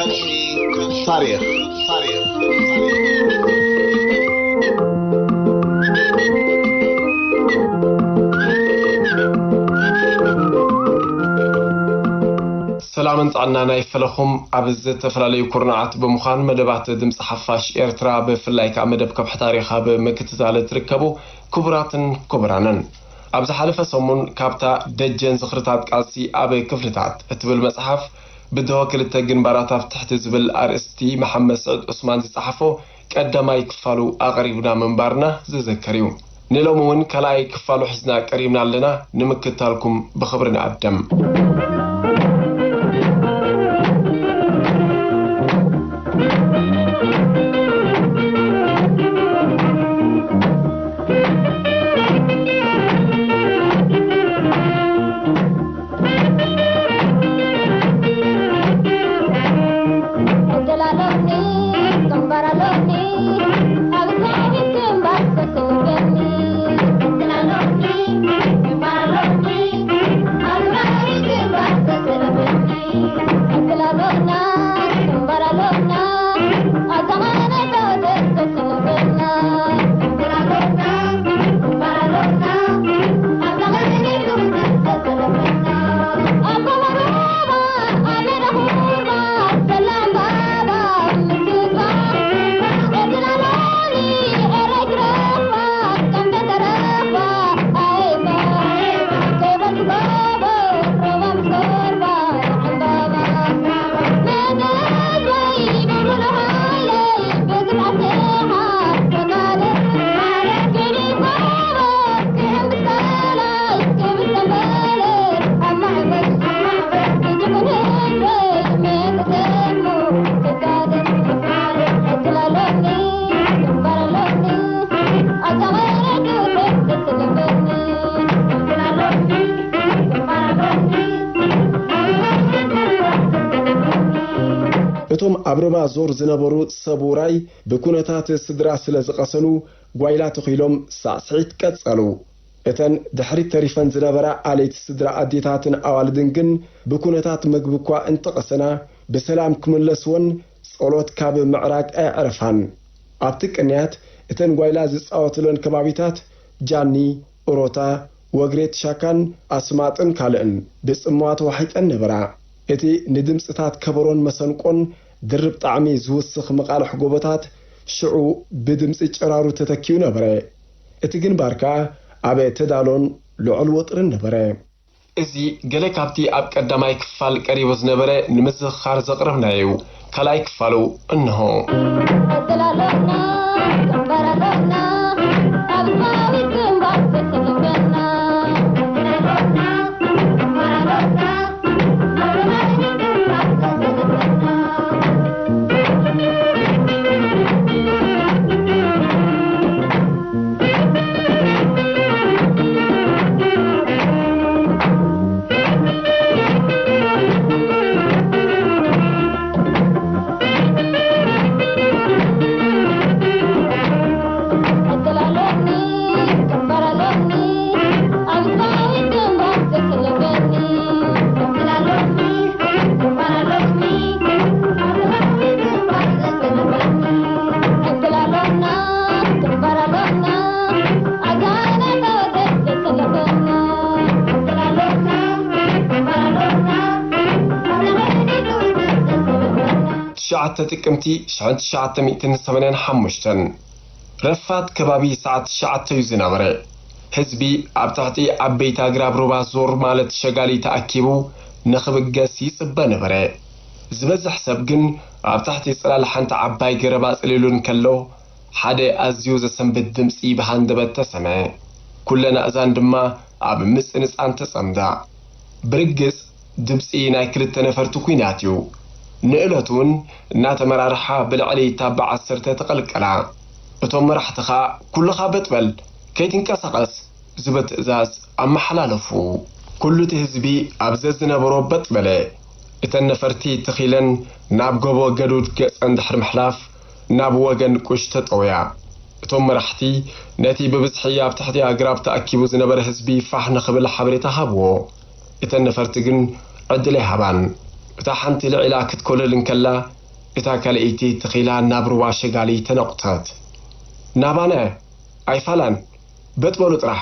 ታሪኽ፣ ታሪኽ፣ ታሪኽ። ሰላምን ጥዕናን ኣይፈለኹም። ኣብ ዝተፈላለዩ ኩርናዓት ብምዃን መደባት ድምፂ ሓፋሽ ኤርትራ፣ ብፍላይ ከኣ መደብ ከብሒ ታሪኽ ኣብ ምክትታል እትርከቡ ክቡራትን ክቡራንን፣ ኣብ ዝሓለፈ ሰሙን ካብታ ደጀን ዝኽርታት ቃልሲ ኣብ ክፍልታት እትብል መጽሓፍ ብድሆ ክልተ ግንባራት ኣብ ትሕቲ ዝብል ኣርእስቲ መሓመድ ስዒድ ዑስማን ዝጸሓፎ ቀዳማይ ክፋሉ ኣቕሪብና ምንባርና ዝዝከር እዩ። ንሎሚ እውን ካልኣይ ክፋሉ ሒዝና ቀሪብና ኣለና፣ ንምክታልኩም ብኽብሪ ንኣድም። እቶም ኣብ ሩባ ዞር ዝነበሩ ሰብ ውራይ ብኩነታት ስድራ ስለ ዝቐሰኑ ጓይላ ተኺሎም ሳዕስዒት ቀጸሉ። እተን ድሕሪት ተሪፈን ዝነበራ ኣለይቲ ስድራ ኣዴታትን ኣዋልድን ግን ብኩነታት መግቢ እኳ እንተቐሰና ብሰላም ክምለስወን ጸሎት ካብ ምዕራግ ኣየዕረፋን። ኣብቲ ቅንያት እተን ጓይላ ዝጻወትለን ከባቢታት ጃኒ፣ ኡሮታ፣ ወግሬት ሻካን ኣስማጥን ካልእን ብጽምዋ ተዋሒጠን ነበራ። እቲ ንድምጽታት ከበሮን መሰንቆን ድርብ ጣዕሚ ዝውስኽ መቓልሕ ጎቦታት ሽዑ ብድምጺ ጭራሩ ተተኪኡ ነበረ። እቲ ግንባር ከኣ ኣብ ተዳሎን ልዑል ወጥርን ነበረ። እዚ ገለ ካብቲ ኣብ ቀዳማይ ክፋል ቀሪቡ ዝነበረ ንምዝኽኻር ዘቕረብናዮ እዩ። ካልኣይ ክፋሉ እንሆ። ትሽዓተ ጥቅምቲ ሽሕን ትሽዓተ ሚእትን ሰማንያን ሓሙሽተን፣ ረፋድ ከባቢ ሰዓት ትሽዓተ እዩ ዝነበረ። ህዝቢ ኣብ ትሕቲ ዓበይቲ ኣግራብ ሩባ ዞር ማለት ሸጋሊ ተኣኪቡ ንኽብገስ ይጽበ ነበረ። ዝበዝሕ ሰብ ግን ኣብ ትሕቲ ጽላል ሓንቲ ዓባይ ገረብ ኣጽሊሉ እንከሎ፣ ሓደ ኣዝዩ ዘሰንብድ ድምጺ ብሃንደበት ተሰምዐ። ኩለን ኣእዛን ድማ ኣብ ምጽንጻን ተጸምዳ። ብርግጽ፣ ድምጺ ናይ ክልተ ነፈርቲ ኲናት እዩ። ንእለቱ እውን እናተመራርሓ ብልዕሊ ታባ ዓሰርተ ተቐልቀላ። እቶም መራሕቲ ኸኣ፣ "ኩልኻ በጥ በል፣ ከይትንቀሳቐስ" ዝብል ትእዛዝ ኣመሓላለፉ። ኩሉ እቲ ህዝቢ ኣብ ዘዝነበሮ በጥ በለ። እተን ነፈርቲ ትኺለን ናብ ጎቦ ገዱድ ገጸን ድሕሪ ምሕላፍ፣ ናብ ወገን ቁሽ ተጠውያ። እቶም መራሕቲ ነቲ ብብዝሒ ኣብ ትሕቲ ኣግራብ ተኣኪቡ ዝነበረ ህዝቢ ፋሕ ንኽብል ሓበሬታ ሃብዎ። እተን ነፈርቲ ግን ዕድል ኣይሃባን። እታ ሓንቲ ልዒላ ክትኮልል እንከላ፣ እታ ካልኣይቲ ትኺላ ናብ ሩባ ሸጋሊ ተነቑተት። ናባና ኣይፋላን፣ በጥ በሉ ጥራሕ፣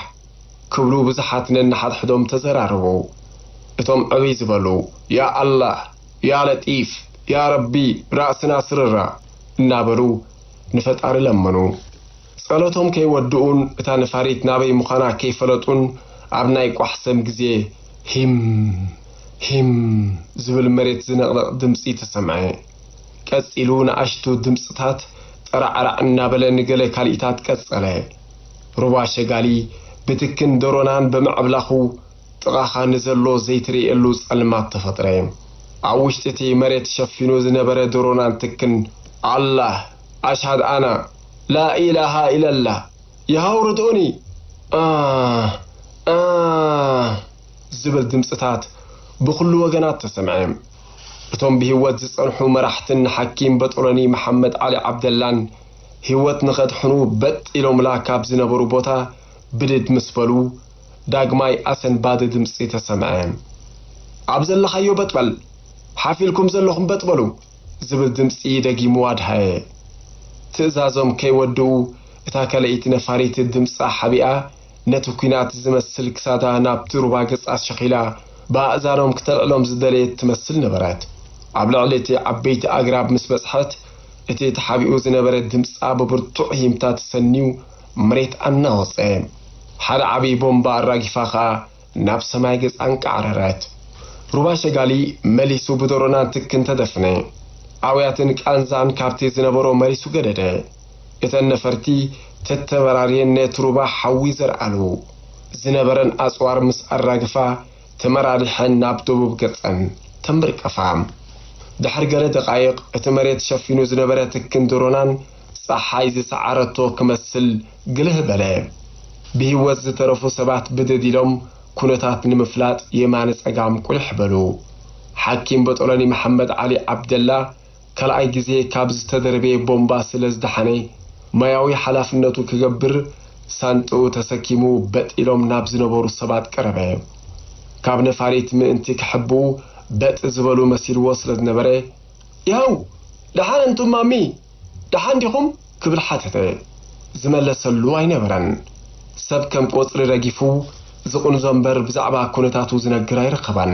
ክብሉ ብዙሓት ነንሓድሕዶም ተዘራረቡ። እቶም ዕብይ ዝበሉ፣ ያ ኣላህ፣ ያ ለጢፍ፣ ያ ረቢ፣ ራእስና ስርራ እናበሉ ንፈጣሪ ለመኑ። ጸሎቶም ከይወድኡን እታ ነፋሪት ናበይ ምዃና ከይፈለጡን ኣብ ናይ ቋሕ ሰም ግዜ ሂም ሂም ዝብል መሬት ዝነቕነቕ ድምጺ ተሰምዐ። ቀጺሉ ንኣሽቱ ድምጽታት ጠራዕራዕ እናበለ ንገለ ካልኢታት ቀጸለ። ሩባ ሸጋሊ ብትክን ዶሮናን ብምዕብላኹ ጥቓኻ ንዘሎ ዘይትርእየሉ ጸልማት ተፈጥረ። ኣብ ውሽጢ እቲ መሬት ሸፊኑ ዝነበረ ዶሮናን ትክን ኣላህ ኣሽሃድ ኣና ላኢላሃ ኢለላህ ይሃው ርድኡኒ ኣ ኣ ዝብል ድምጽታት ብኹሉ ወገናት ተሰምዐ። እቶም ብህይወት ዝጸንሑ መራሕትን ሓኪም በጦሎኒ መሓመድ ዓሊ ዓብደላን ህይወት ንኸድሕኑ በጥ ኢሎምላ ካብ ዝነበሩ ቦታ ብድድ ምስ በሉ፣ ዳግማይ ኣሰንባዲ ድምጺ ተሰምዐ። ኣብ ዘለኻዮ በጥ በል፣ ሓፍ ኢልኩም ዘለኹም በጥ በሉ ዝብል ድምጺ ደጊሙ ኣድሃየ። ትእዛዞም ከይወድኡ እታ ካልኣይቲ ነፋሪት ድምጻ ሓቢኣ ነቲ ኲናት ዝመስል ክሳዳ ናብቲ ሩባ ገጻ ሸኺላ ብኣእዛኖም ክተልዕሎም ዝደለየት ትመስል ነበረት። ኣብ ልዕሊ እቲ ዓበይቲ ኣግራብ ምስ በጽሐት እቲ ተሓቢኡ ዝነበረ ድምጻ ብብርቱዕ ሂምታ ተሰንዩ መሬት ኣናወጸ። ሓደ ዓቢ ቦምባ ኣራጊፋ ኸኣ ናብ ሰማይ ገጻ ኣንቃዕረረት። ሩባ ሸጋሊ መሊሱ ብዶሮናን ትክን ተደፍነ። ኣውያትን ቃንዛን ካብቲ ዝነበሮ መሊሱ ገደደ። እተን ነፈርቲ ተተበራርየን ነቲ ሩባ ሓዊ ዘርኣሉ ዝነበረን ኣጽዋር ምስ ኣራግፋ ተመራሪሐን ናብ ደቡብ ገጸን ተንብርቀፋ። ድሕሪ ገለ ደቓይቕ እቲ መሬት ሸፊኑ ዝነበረ ትክን ዶሮናን ጸሓይ ዝሰዓረቶ ክመስል ግልህ በለ። ብህይወት ዝተረፉ ሰባት ብድድ ኢሎም ኩነታት ንምፍላጥ የማነ ጸጋም ቁሊሕ በሉ። ሓኪም በጦሎኒ መሓመድ ዓሊ ዓብደላ ካልኣይ ግዜ ካብ ዝተደርበየ ቦምባ ስለ ዝደሓነ፣ ሞያዊ ሓላፍነቱ ክገብር ሳንጥኡ ተሰኪሙ በጥ ኢሎም ናብ ዝነበሩ ሰባት ቀረበ። ካብ ነፋሪት ምእንቲ ክሕብኡ በጥ ዝበሉ መሲልዎ ስለ ዝነበረ፣ "ይሃው፣ ደሓን እንቱም ማሚ፣ ደሓን ዲኹም?" ክብል ሓተተ። ዝመለሰሉ ኣይነበረን። ሰብ ከም ቆጽሊ ረጊፉ ዝቕንዞ እምበር ብዛዕባ ኩነታቱ ዝነግር ኣይረኸባን።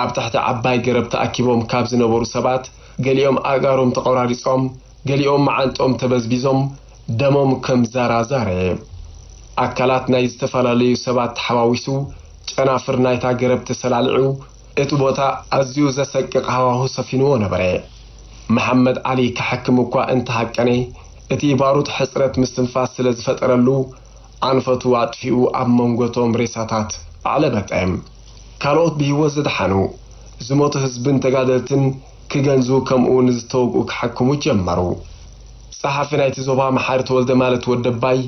ኣብ ትሕቲ ዓባይ ገረብ ተኣኪቦም ካብ ዝነበሩ ሰባት ገሊኦም ኣእጋሮም ተቖራሪጾም፣ ገሊኦም መዓንጦም ተበዝቢዞም፣ ደሞም ከም ዛራ ዛረየ። ኣካላት ናይ ዝተፈላለዩ ሰባት ተሓዋዊሱ ጨናፍር ናይታ ገረብ ተሰላሊዑ፣ እቲ ቦታ ኣዝዩ ዘሰቅቕ ሃዋሁ ሰፊንዎ ነበረ። መሓመድ ዓሊ ክሕክም እኳ እንተሃቀነ፣ እቲ ባሩድ ሕጽረት ምስትንፋስ ስለ ዝፈጠረሉ፣ ኣንፈቱ ኣጥፊኡ ኣብ መንጎቶም ሬሳታት ኣዕለበጠ። ካልኦት ብህይወት ዝደሓኑ፣ ዝሞቱ ህዝብን ተጋደልትን ክገንዙ፣ ከምኡ ንዝተወግኡ ክሕክሙ ጀመሩ። ጸሓፊ ናይቲ ዞባ መሓሪ ተወልደ ማለት ወደባይ፣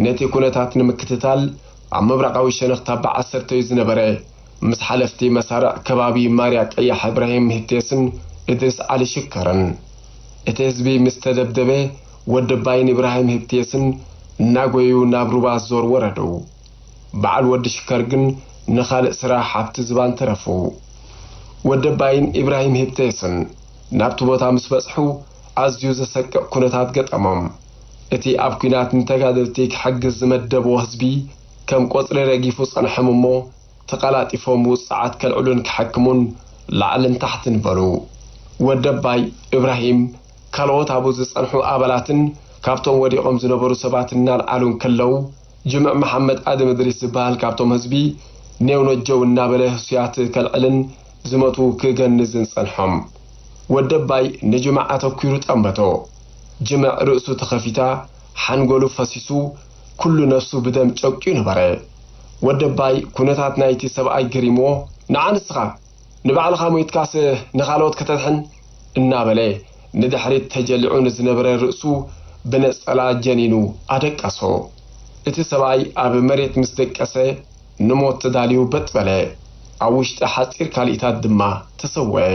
ነቲ ኩነታት ንምክትታል ኣብ ምብራቓዊ ሸነኽ ታባ ዓሰርተ እዩ ዝነበረ። ምስ ሓለፍቲ መሳርዕ ከባቢ ማርያ ቀያሕ እብራሂም ህብቴስን እድሪስ ዓሊ ሽከርን። እቲ ህዝቢ ምስ ተደብደበ፣ ወደባይን እብራሂም ህብቴስን እናጎዩ ናብ ሩባ ዞር ወረዱ። በዓል ወዲ ሽከር ግን ንኻልእ ስራሕ ኣብቲ ዝባን ተረፉ። ወደባይን ኢብራሂም ሂብቴስን ናብቲ ቦታ ምስ በጽሑ፣ ኣዝዩ ዘሰቅቕ ኩነታት ገጠሞም። እቲ ኣብ ኲናት ንተጋደልቲ ክሕግዝ ዝመደብዎ ህዝቢ ከም ቆጽሊ ረጊፉ ጸንሖም እሞ፣ ተቐላጢፎም ውጽዓት ከልዕሉን ክሕክሙን ላዕልን ታሕትን በሉ። ወደባይ፣ ኢብራሂም፣ ካልኦት ኣብኡ ዝጸንሑ ኣባላትን ካብቶም ወዲቖም ዝነበሩ ሰባት እናልዓሉ እንከለዉ፣ ጅምዕ መሓመድ ኣደም እድሪስ ዝበሃል ካብቶም ህዝቢ ኔው ነጀው እናበለ ህሱያት ከልዕልን ዝመቱ ክገንዝን ጸንሖም። ወደባይ ንጅምዕ ኣተኲሩ ጠመቶ። ጅምዕ ርእሱ ተኸፊታ፣ ሓንጎሉ ፈሲሱ፣ ኩሉ ነፍሱ ብደም ጨቂዩ ነበረ። ወደባይ ኩነታት ናይቲ ሰብኣይ ገሪምዎ፣ "ንዓ ንስኻ፣ ንባዕልኻ ሞይትካስ ንኻልኦት ከተድሕን?" እናበለ ንድሕሪት ተጀሊዑ ንዝነበረ ርእሱ ብነጸላ ጀኒኑ ኣደቀሶ። እቲ ሰብኣይ ኣብ መሬት ምስ ደቀሰ፣ ንሞት ተዳልዩ በጥ በለ። ኣብ ውሽጢ ሓጺር ካልኢታት ድማ ተሰወአ።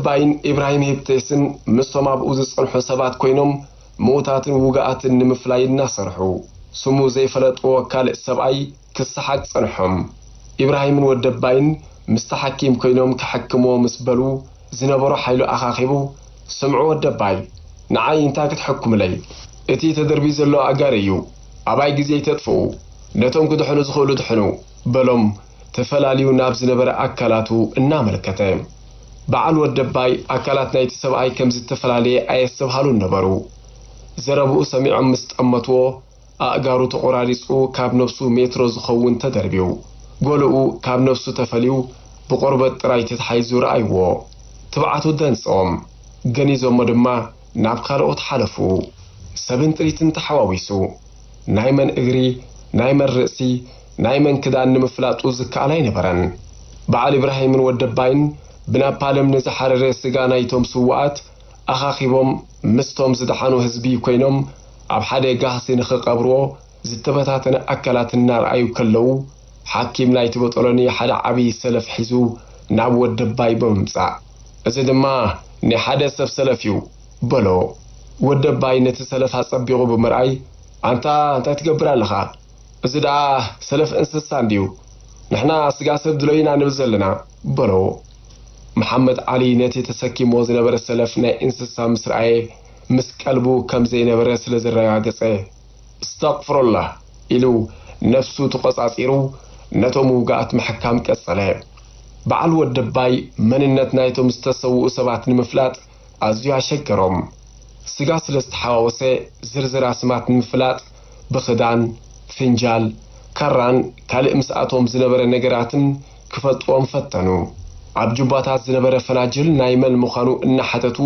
ባይን ኢብራሂም ሄብቴስን ምስቶም ኣብኡ ዝጸንሑ ሰባት ኮይኖም ምዉታትን ውግኣትን ንምፍላይ እናሰርሑ፣ ስሙ ዘይፈለጥዎ ካልእ ሰብኣይ ክሰሓግ ጸንሖም። ኢብራሂምን ወደባይን ምስቲ ሓኪም ኮይኖም ክሕክምዎ ምስ በሉ ዝነበሮ ሓይሉ ኣኻኺቡ፣ ስምዑ ወደባይ፣ ንዓይ እንታይ ክትሕኩምለይ? እቲ ተደርብዩ ዘሎ ኣጋር እዩ። ኣባይ ግዜ ይተጥፍኡ። ነቶም ክድሕኑ ዝኽእሉ ድሕኑ፣ በሎም ተፈላልዩ ናብ ዝነበረ ኣካላቱ እናመልከተ። በዓል ወደባይ ኣካላት ናይቲ ሰብኣይ ከም ዝተፈላለየ ኣየስተብሃሉን ነበሩ። ዘረብኡ ሰሚዖም ምስ ጠመትዎ፣ ኣእጋሩ ተቖራሪጹ ካብ ነብሱ ሜትሮ ዝኸውን ተደርብዩ፣ ገለኡ ካብ ነብሱ ተፈልዩ ብቆርበት ጥራይ ተታሒዙ ረኣይዎ። ትብዓቱ ደንጸዎም። ገኒዞሞ ድማ ናብ ካልኦት ሓለፉ። ሰብን ጥሪትን ተሓዋዊሱ። ናይ መን እግሪ፣ ናይ መን ርእሲ፣ ናይ መን ክዳን ንምፍላጡ ዝከኣል ኣይነበረን። በዓል ኢብራሂምን ወደባይን ብናፓልም ንዝሓረረ ስጋ ናይቶም ስዉኣት ኣኻኺቦም ምስቶም ዝደሓኑ ህዝቢ ኮይኖም ኣብ ሓደ ጋህሲ ንኽቐብርዎ ዝተበታተነ ኣካላት እናረኣዩ ከለዉ፣ ሓኪም ናይቲ ቦጦሎኒ ሓደ ዓብዪ ሰለፍ ሒዙ ናብ ወደባይ ብምምጻእ፣ "እዚ ድማ ናይ ሓደ ሰብ ሰለፍ እዩ" በሎ። ወደባይ ነቲ ሰለፍ ኣጸቢቑ ብምርኣይ፣ "ኣንታ እንታይ ትገብር ኣለኻ? እዚ ደኣ ሰለፍ እንስሳ እንድዩ? ንሕና ስጋ ሰብ ድለዩና ንብል ዘለና" በሎ። መሓመድ ዓሊ ነቲ ተሰኪምዎ ዝነበረ ሰለፍ ናይ እንስሳ ምስ ረኣየ፣ ምስ ቀልቡ ከም ዘይነበረ ስለ ዘረጋገጸ፣ "እስተቕፍሩላህ" ኢሉ ነፍሱ ተቖጻጺሩ ነቶም ውግኣት ምሕካም ቀጸለ። በዓል ወደባይ መንነት ናይቶም ዝተሰውኡ ሰባት ንምፍላጥ ኣዝዩ ኣሸገሮም። ስጋ ስለ ዝተሓዋወሰ ዝርዝር ኣስማት ንምፍላጥ ብኽዳን፣ ፍንጃል፣ ካራን ካልእ ምስኣቶም ዝነበረ ነገራትን ክፈልጥዎም ፈተኑ። ኣብ ጁባታት ዝነበረ ፈናጅል ናይ መን ምዃኑ እናሓተቱ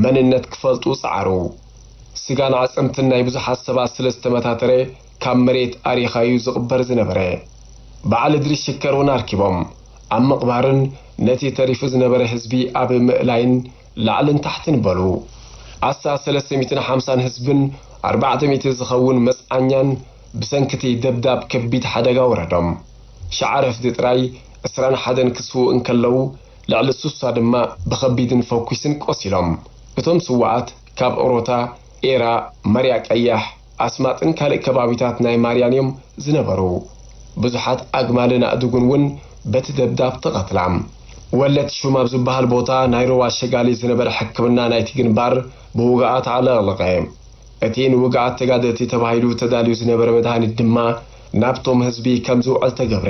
መንነት ክፈልጡ ጸዓሩ። ስጋን ኣዕጽምትን ናይ ብዙሓት ሰባት ስለ ዝተመታተረ ካብ መሬት ኣሪኻ እዩ ዝቕበር ዝነበረ። በዓል እድሪስ ሽከር እውን ኣርኪቦም ኣብ ምቕባርን ነቲ ተሪፉ ዝነበረ ህዝቢ ኣብ ምእላይን ላዕልን ታሕትን በሉ። ኣስታት ሰለስተ ሚእትን ሓምሳን ህዝብን ኣርባዕተ ሚእቲ ዝኸውን መጽዓኛን ብሰንኪ እቲ ደብዳብ ከቢድ ሓደጋ ወረዶም። ሸዓ ረፍዲ ጥራይ ዕስራን ሓደን ክስውኡ እንከለዉ፣ ልዕሊ ስሳ ድማ ብኸቢድን ፈኲስን ቆሲሎም። እቶም ስዉኣት ካብ ኦሮታ፣ ኤራ፣ ማርያ ቀያሕ፣ ኣስማጥን ካልእ ከባቢታት ናይ ማርያን እዮም ዝነበሩ። ብዙሓት ኣግማልን ኣእዱግን እውን በቲ ደብዳብ ተቐትላ። ወለት ሹም ኣብ ዝበሃል ቦታ ናይ ሩባ ሸጋሊ ዝነበረ ሕክምና ናይቲ ግንባር ብውግኣት ኣለቕለቐ። እቲ ንውግኣት ተጋደልቲ ተባሂሉ ተዳልዩ ዝነበረ መድሃኒት ድማ ናብቶም ህዝቢ ከም ዝውዕል ተገብረ።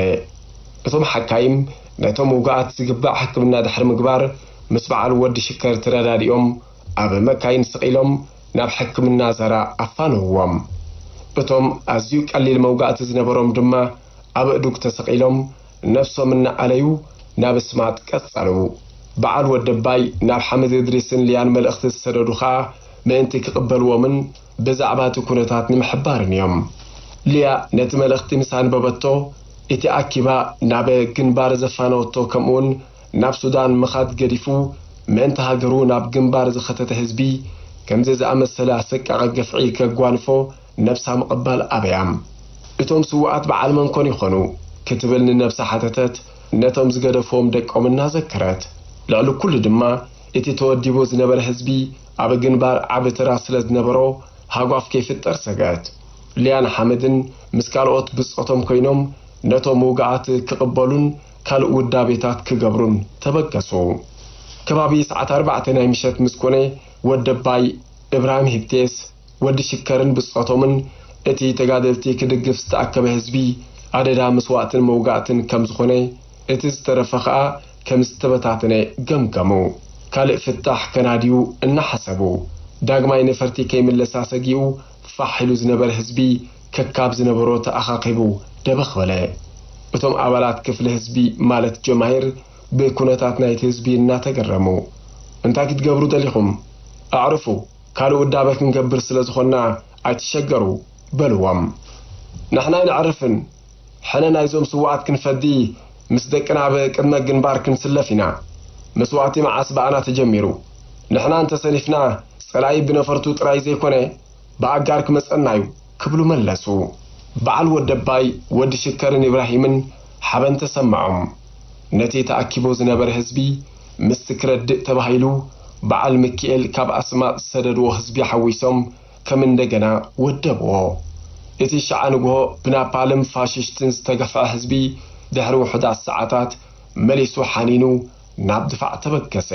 እቶም ሓካይም ነቶም ውግኣት ዝግባእ ሕክምና ድሕሪ ምግባር፣ ምስ በዓል ወዲ ሽከር ተረዳዲኦም ኣብ መካይን ስቕ ኢሎም ናብ ሕክምና ዛራ ኣፋነውዎም። እቶም ኣዝዩ ቀሊል መውጋእቲ ዝነበሮም ድማ ኣብ ኣእዱግ ተሰቒሎም ነፍሶም እናኣለዩ ናብ ኣስማጥ ቀጸሉ። በዓል ወደባይ ናብ ሓምድ እድሪስን ልያን መልእኽቲ ዝሰደዱ ኸኣ ምእንቲ ክቕበልዎምን ብዛዕባ እቲ ኩነታት ንምሕባርን እዮም። ልያ ነቲ መልእኽቲ ምስ ኣንበበቶ፣ እቲ ኣኪባ ናብ ግንባር ዘፋነወቶ ከምኡውን ናብ ሱዳን ምኻድ ገዲፉ ምእንቲ ሃገሩ ናብ ግንባር ዝኸተተ ህዝቢ ከምዚ ዝኣመሰለ ኣሰቃቒ ግፍዒ ከጓንፎ ነብሳ ምቕባል ኣበያ። እቶም ስዉኣት በዓል መን ኮን ይኾኑ? ክትብል ንነብሳ ሓተተት፣ ነቶም ዝገደፍዎም ደቆም እናዘከረት። ልዕሊ ኩሉ ድማ እቲ ተወዲቡ ዝነበረ ህዝቢ ኣብ ግንባር ዓቢ ተራ ስለ ዝነበሮ ሃጓፍ ከይፍጠር ሰግአት። ልያን ሓመድን ምስ ካልኦት ብጾቶም ኮይኖም ነቶም ውግኣት ክቕበሉን ካልእ ውዳቤታት ክገብሩን ተበገሱ። ከባቢ ሰዓት ኣርባዕተ ናይ ምሸት ምስ ኮነ፣ ወደባይ እብራሂም ሂብቴስ፣ ወዲ ሽከርን ብጾቶምን እቲ ተጋደልቲ ክድግፍ ዝተኣከበ ህዝቢ ኣደዳ መስዋእትን መውጋእትን ከም ዝኾነ፣ እቲ ዝተረፈ ኸኣ ከም ዝተበታተነ ገምገሙ። ካልእ ፍታሕ ከናድዩ እናሓሰቡ፣ ዳግማይ ነፈርቲ ከይምለሳ ሰጊኡ ፋሕ ኢሉ ዝነበረ ህዝቢ ከካብ ዝነበሮ ተኣኻኺቡ ደበኽ በለ። እቶም ኣባላት ክፍሊ ህዝቢ ማለት ጀማሂር ብኩነታት ናይቲ ህዝቢ እናተገረሙ፣ "እንታይ ክትገብሩ ደሊኹም? ኣዕርፉ፣ ካልእ ውዳበ ክንገብር ስለ ዝኾንና ኣይትሸገሩ" በልዎም። "ንሕና ኣይነዕርፍን፣ ሕነ ናይዞም ስዉኣት ክንፈዲ ምስ ደቅና ኣብ ቅድመ ግንባር ክንስለፍ ኢና። መስዋእቲ መዓስ ብኣና ተጀሚሩ? ንሕና እንተሰኒፍና ጸላኢ ብነፈርቱ ጥራይ ዘይኮነ ብኣጋር ክመጸና እዩ" ክብሉ መለሱ። በዓል ወደባይ፣ ወዲ ሽከርን ኢብራሂምን ሓበን ተሰምዖም። ነቲ ተኣኪቡ ዝነበረ ህዝቢ ምስቲ ክረድእ ተባሂሉ በዓል ሚኪኤል ካብ ኣስማጥ ዝሰደድዎ ህዝቢ ሓዊሶም ከም እንደገና ወደብዎ። እቲ ሸዓ ንግሆ ብናፓልም ፋሽስትን ዝተገፍዐ ህዝቢ ድሕሪ ውሑዳት ሰዓታት መሊሱ ሓኒኑ ናብ ድፋዕ ተበገሰ።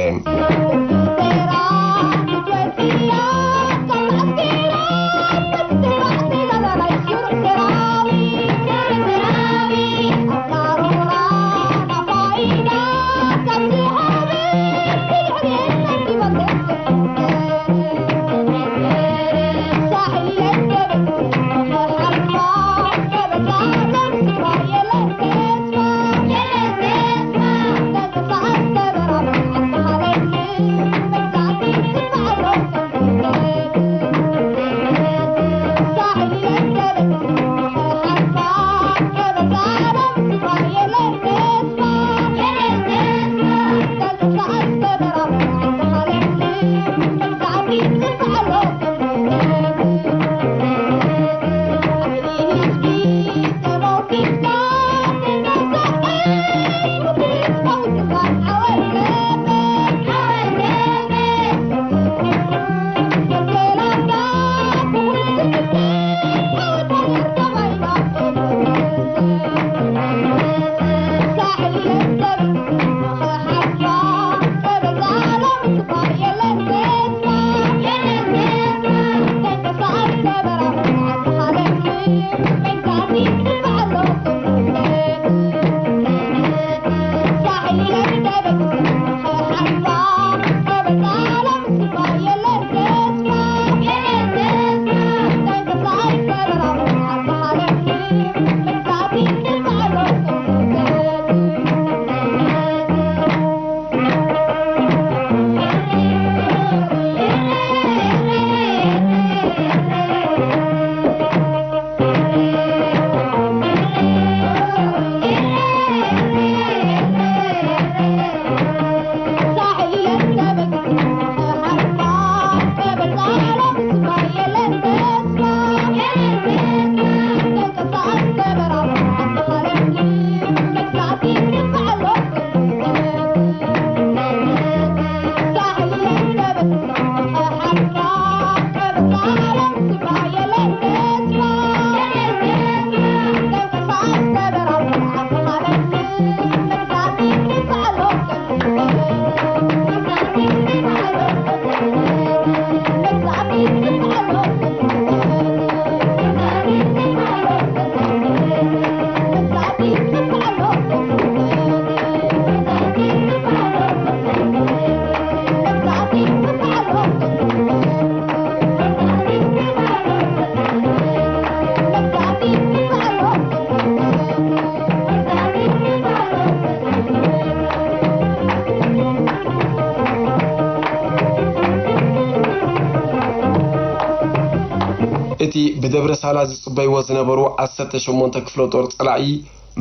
እቲ ብደብረ ሳላ ዝጽበይዎ ዝነበሩ ዓሰርተ ሸሞንተ ክፍለ ጦር ጸላኢ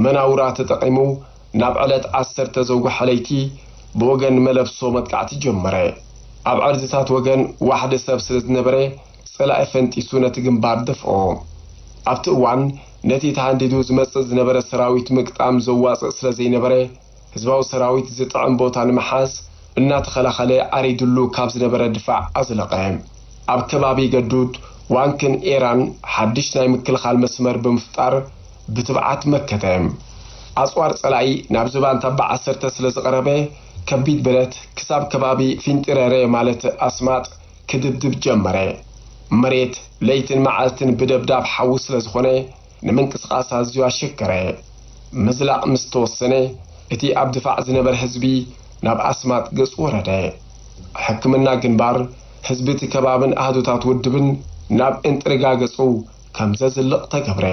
መናውራ ተጠቒሙ ናብ ዕለት ዓሰርተ ዘውግሐ ለይቲ ብወገን መለብሶ መጥቃዕቲ ጀመረ። ኣብ ዕርድታት ወገን ዋሕዲ ሰብ ስለ ዝነበረ ጸላኢ ፈንጢሱ ነቲ ግንባር ደፍኦ። ኣብቲ እዋን ነቲ ተሃንዲዱ ዝመጽእ ዝነበረ ሰራዊት ምግጣም ዘዋጽእ ስለ ዘይነበረ ህዝባዊ ሰራዊት ዝጥዕም ቦታ ንምሓዝ እናተኸላኸለ ዓሪድሉ ካብ ዝነበረ ድፋዕ ኣዝለቐ። ኣብ ከባቢ ገዱድ፣ ዋንክን ኤራን ሓድሽ ናይ ምክልኻል መስመር ብምፍጣር ብትብዓት መከተ። ኣጽዋር ጸላኢ ናብ ዝባን ታባ ዓሰርተ ስለ ዝቐረበ ከቢድ ብረት ክሳብ ከባቢ ፊንጢረረ ማለት ኣስማጥ ክድብድብ ጀመረ። መሬት ለይትን መዓልትን ብደብዳብ ሓዊ ስለ ዝኾነ ንምንቅስቓስ ኣዝዩ ኣሸገረ። ምዝላቕ ምስ ተወሰነ እቲ ኣብ ድፋዕ ዝነበረ ህዝቢ ናብ ኣስማጥ ገጹ ወረደ። ሕክምና ግንባር ህዝቢ እቲ ከባብን ኣህዱታት ውድብን ናብ እንጥርጋ ገጹ ከም ዘዝልቕ ተገብረ።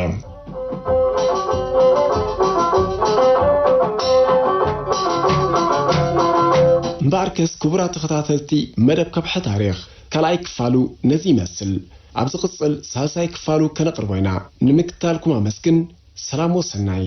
እምበኣርከስ ክቡራት ተኸታተልቲ መደብ ከብሐ ታሪኽ ካልኣይ ክፋሉ ነዚ ይመስል። ኣብ ዝቕጽል ሳልሳይ ክፋሉ ከነቕርቦ ኢና። ንምክትታልኩም ኣመስግን። ሰላም ወሰናይ።